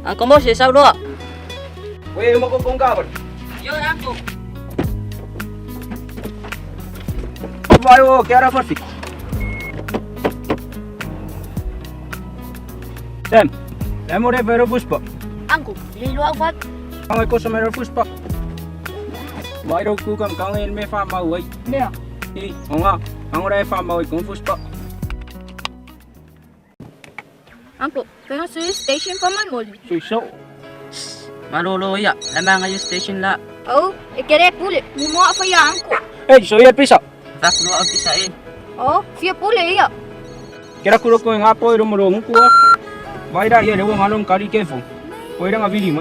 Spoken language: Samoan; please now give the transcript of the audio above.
Uncle Mose sau loa. Wei mo ko kong kawal. Yo uncle. Vai o kera fasi. Sam, lemo re vero fuspa. Uncle, le loa vat. Ang ko sa mero fuspa. Vai ro ku kam kang el me fa ma wei. Mea. I, onga, ang ora e fa ma wei kong fuspa. Uncle, kaya sa station pa man moli. Sui so. Malolo ya, lamang ngayon station la. Oh, ikere pule. Mumo fa ya uncle. Ei, so ia pisa. Vak loa ang pisain. Oh, fia pule iya. Kera kuro ko nga po ro mo ro ngku. Vai ra ia le wo ngalong kari kefo. Oi ranga vili mo.